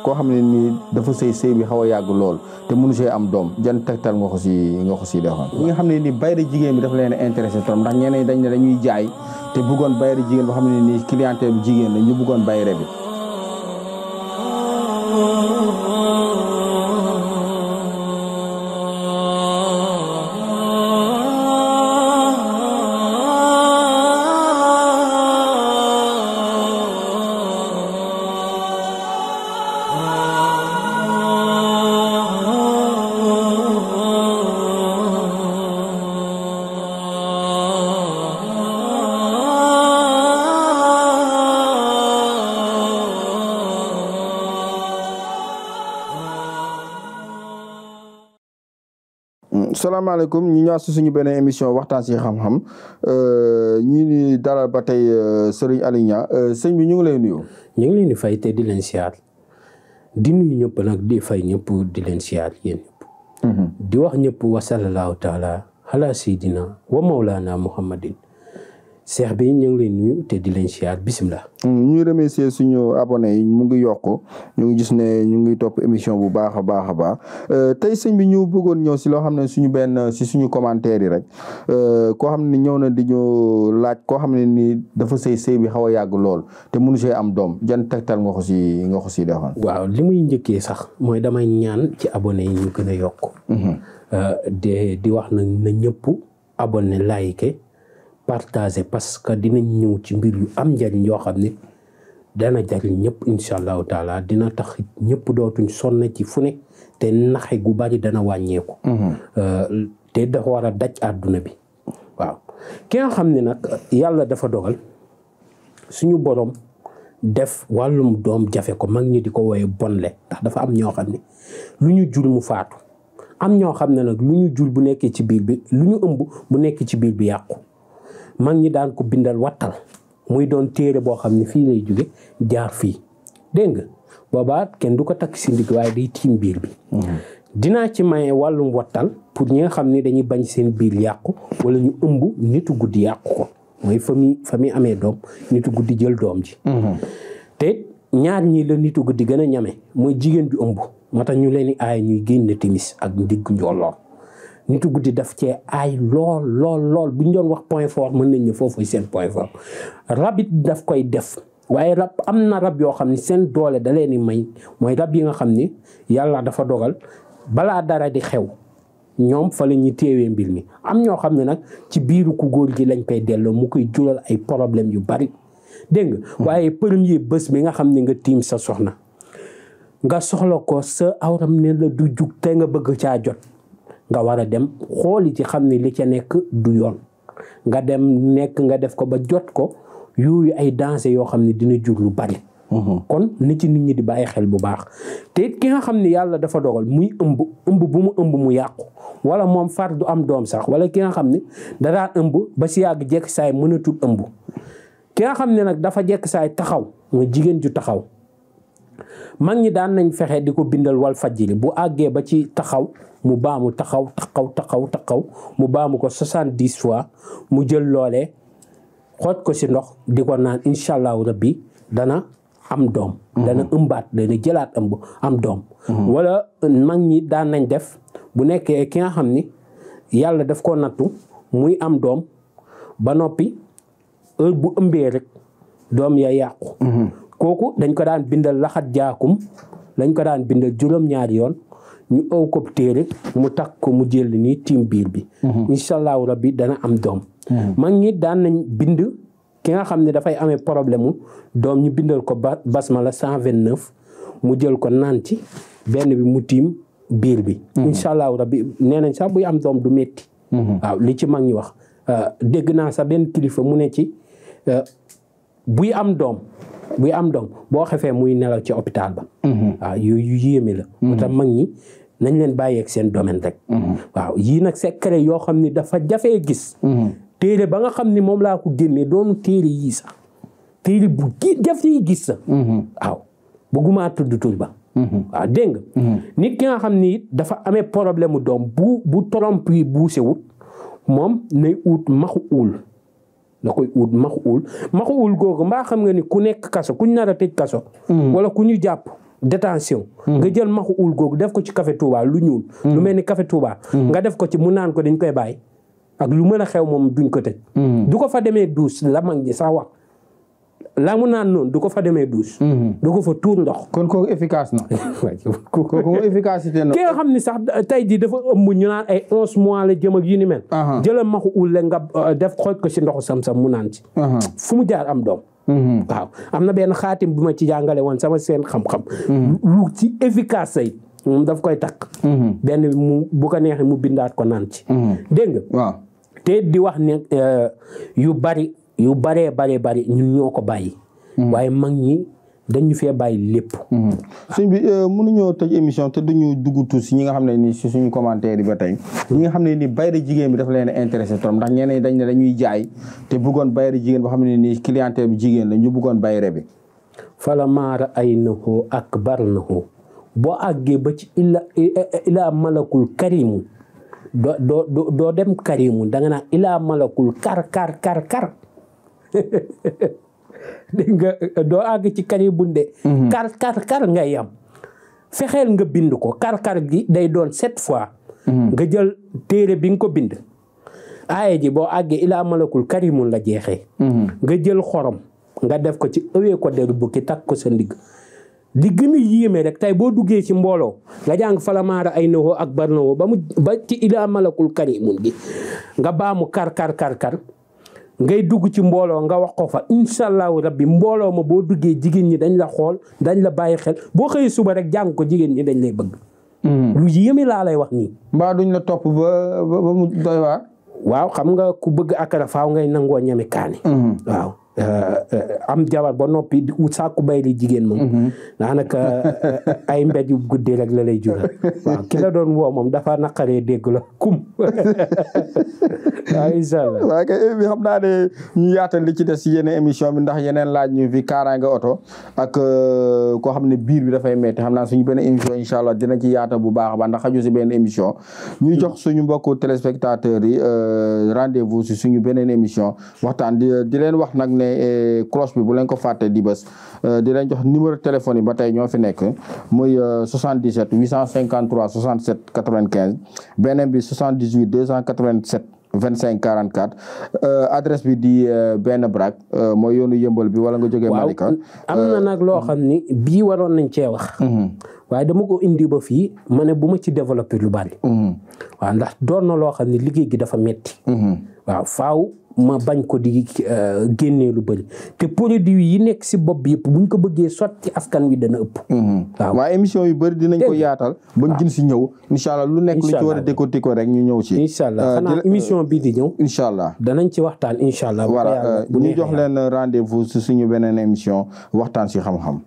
koo xam ne nii dafa sëy bi xaw a yàgg lool te mënu see am doom jan tegtal nga ko si defoon ñi nga xam ne nii bayre jigéen bi dafa leen intéressé trop ndax ñeneen dañ ne dañuy jaay te bëggoon bayre jigéen boo xam ne nii clientèle bi jigéen la ñu bëggoon bayre bi. salaamaaleykum ñu ñëwaat si suñu benn émission waxtaan si xam-xam ñu ni dalal ba tey Serigne Aliou Niang sëñ bi ñu ngi lay nuyu. ñu ngi leen di fay te di leen siyaar di nuyu ñëpp nag di fay ñëpp di leen siyaar yéen ñëpp. di wax ñëpp wa sallallahu taala ala sayidina wa mawlana muhammadin seex bi ñu ngi leen nuyu te di leen siyaar bisimilah. ñuy remercier suñu abonné yi mu ngi yokk ñu ngi gis ne ñu ngi topp émission bu baax a baax tey sëñ bi ñu bëggoon ñëw si loo xam ne suñu commentaire yi rek koo xam ne ñëw na di ñu laaj koo xam ne ni dafa sëy bi xaw a yàgg lool te mënu see am doom jan tegtal nga ko si defoon. waaw li muy njëkkee sax mooy damay ñaan ci abonné yi ñu gën a yokk. di wax nag na ñëpp abonné like partager parce que dinañ ñëw ci mbir yu am njariñ yoo xam ne dana jariñ ñëpp incha allahu taala dina tax ñëpp dootuñ sonn ci fu ne te naxe gu bari dana wàññeeku. te dafa war a daj àdduna bi waaw ki nga xam ne nag yàlla dafa dogal suñu borom def wàllum doom jafe ko mag ñi di ko woye bonle ndax dafa am ñoo xam ne lu ñu jur mu faatu am ñoo xam ne nag lu ñu jur bu nekkee ci biir bi lu ñu ëmb bu nekk ci biir bi yàqu mag ñi daan ko bindal wattal muy doon téere boo xam ne fii lay jóge jaar fii dégg nga boobaa kenn du ko takk si ndig waaye day tiim biir bi. dinaa ci maye wàllum wattal pour ñi nga xam ne dañuy bañ seen biir yàqu wala ñu ëmb nitu guddi yàqu ko mooy fa muy amee doom nitu guddi jël doom ji. te ñaar ñii la nitu guddi gën a ñame mooy jigéen bi ëmb moo tax ñu leen di aay ñuy génn timis ak ndigg njolloor nitu guddi daf cee aay lool bu ñu doon wax point fort mën nañ ne foofu seen point fort rab it daf koy def waaye rab am na rab yoo xam ne seen doole da leen di may mooy rab yi nga xam ni yàlla dafa dogal balaa dara di xew ñoom fa la ñuy téewee mbir mi am ñoo xam ne nag ci biiru ku góor gi lañ koy delloo mu koy jural ay problème yu bari dégg nga waaye premier bés bi nga xam ne nga tiim sa soxna nga soxla ko sa awram ne la du jug te nga bëgg caa jot nga war a dem xooli ci xam ne li ca nekk du yoon nga dem nga def ko ba jot ko yooyu ay danger yoo xam ne dina jur lu bari. kon ni ci nit ñi di bàyyi xel bu baax te ki nga xam ne yàlla dafa dogal muy ëmb bu mu ëmb mu yàqu wala moom far du am doom sax wala ki nga xam ne danaa ëmb ba si yàgg jekk saay mënatul ëmb ki nga xam ne nag dafa jekk saay taxaw mooy jigéen ju taxaw mag ñi daan nañ fexe di ko bindal wal fajjiri bu àggee ba ci taxaw mu baamu taxaw mu baamu ko 70 fois mu jël loolee xooj ko si ndox di ko naan incha allahu rabbi dana am doom. dana ëmbaat dana jëlaat ëmb am doom. wala mag ñi daan nañ def bu nekkee ki nga xam ni yàlla daf ko nattu muy am doom ba noppi heure bu ëmbee rek doom ya yàqu. kooku dañ ko daan bindal laxat jaakum lañ ko daan bindal juróom-ñaari yoon ñu ëw ko téere mu takk ko mu jël nii tiim biir bi. incha allahu rabbi dana am doom. mag ñi daan nañ bind ki nga xam ne dafay amee problème mu doom ñu bindal ko basmala 129 mu jël ko naan ci benn bi mu tiim biir bi. incha allahu rabbi nee nañ sax buy am doom du métti. waaw li ci mag ñi wax dégg naa sax benn kilifa mu ne ci buy am doom boo xefee muy nelaw ci hôpital ba. waaw yooyu yéeme la. moo tax mag ñi nañ leen bàyyeeg seen domaine rek. waaw yii nag secret yoo xam ni dafa jafee gis. téere ba nga xam ni moom laa ko génnee doonu téere yii sax téere bu jafee gis sax. waaw bëgguma tudd tur ba. waaw dégg nga. nit ki nga xam ni it dafa amee problème mu doom bu trompe yi buuse wut moom nay ut maxu uul. da koy ut maxu uul googu mbaa xam nga ni ku nekk kaso kuñ nar a tëj kaso. wala ku ñu jàpp détention nga jël maxu ul googu def ko ci café Touba lu ñuul lu mel ni café Touba nga def ko ci mu naan ko dañ koy bàyyi ak lu mën a xew moom duñ ko tëj du ko fa demee douche la mag ñi sax wax la mu naan noonu du ko fa demee douche du ko fa tuur ndox kon kooku efficace na kooku moom efficacité na ki nga xam ni sax tey jii dafa ëmb ñu naan ay 11 mois la jëm ak yu ni mel jëlal maxu ul le nga def xooj ko ci ndoxu sam-sam mu naan ci fu mu jaar am doom waaw am na benn xaatim bi ma ci jàngale woon sama seen xam-xam lu ci efficace say moom daf koy takk benn mu bu ko neexee mu bindaat ko naan ci dégg nga waaw te di wax ne yu bari ñun ñoo ko bàyyi waaye mag ñi dañu fee bàyyi lépp sëñ bi mënuñoo tëj émission te duñu dugg tuuti si ñi nga xam ne ni si suñu commentaire yi ba tey ñi nga xam ne ni bayre jigéen bi dafa leen intéressé trop ndax ñeneen dañ ne dañuy jaay te bëggoon bayre jigéen boo xam ne nii clientèle bi jigéen la ñu bëggoon bayre bi fala maara ay nahu akbar nahu boo àggee ba ci ila malakul karimu doo dem karimu da nga naan ila malakul kar dégg nga doo àgg ci karimu de kar ngay am fexeel nga bind ko kar gi day doon 7 fois nga jël téere bi nga ko bind aaye ji boo àggee ila malakul karimun la jeexee nga jël xorom nga def ko ci ëwee ko deru bukki takk ko sa ndigg li gën a yéeme rek tey boo duggee ci mbooloo nga jàng falamaara ay nawoo ak bar nawoo ba ci ila malakul karimun gi nga baamu kar ngay dugg ci mbooloo nga wax ko fa incha allahu rabbi mbooloo ma boo duggee jigéen ñi dañ la xool dañ la bàyyi xel boo xëyee suba rek jàng ko jigéen ñi dañ lay bëgg lu yéeme laa lay wax nii mbaa duñ la topp ba mu doy waar waaw xam nga ku bëgg akara faaw ngay nangoo ñeme kaani waaw am jabar ba noppi di ut sàkku bay li jigéen moom daanaka ay mbéj yu guddee rek la lay jural waaw ki la doon woo moom dafa naqaree dégg la kum waaw incha allah waaw kay bi xam naa ne ñu yaatal li ci des si yeneen émission bi ndax yeneen laaj ñu fi kaaraange oto ak koo xam ne biir bi dafay metti xam naa suñu benn émission incha allah dina ci yaatal bu baax a baax ndax xaju si benn émission ñuy jox suñu mbokku téléspectateurs yi rendez-vous si suñu beneen émission waxtaan di leen wax nag ne cloche bi bu leen ko fàtte di bës di leen jox numéro téléphone yi ba tey ñoo fi nekk muy 77 853 67 95 beneen bi 78 287 25 44 adresse bi di benn brak mooy yoonu yëmbal bi wala nga jógee Malika. am na nag loo xam ni bii waroon nañ cee wax waaye dama ko indi ba fii ma ne bu ma ci développé lu bari waaw ndax doon na loo xam ne liggéey gi dafa metti waaw faaw ma bañ ko di génnee lu bëri te produit yi nekk si bopp bi yëpp buñ ko bëggee sotti askan wi dana ëpp waaw waaye émission yu bëri dinañ ko yaatal bañ gën si ñëw incha allah lu nekk lu ci war a décortiquer ko rek ñu ñëw ci incha allah xanaa émission bii di ñëw incha allah danañ ci waxtaan incha allah voilà ñu jox leen rendez-vous si suñu beneen émission waxtaan si xam-xam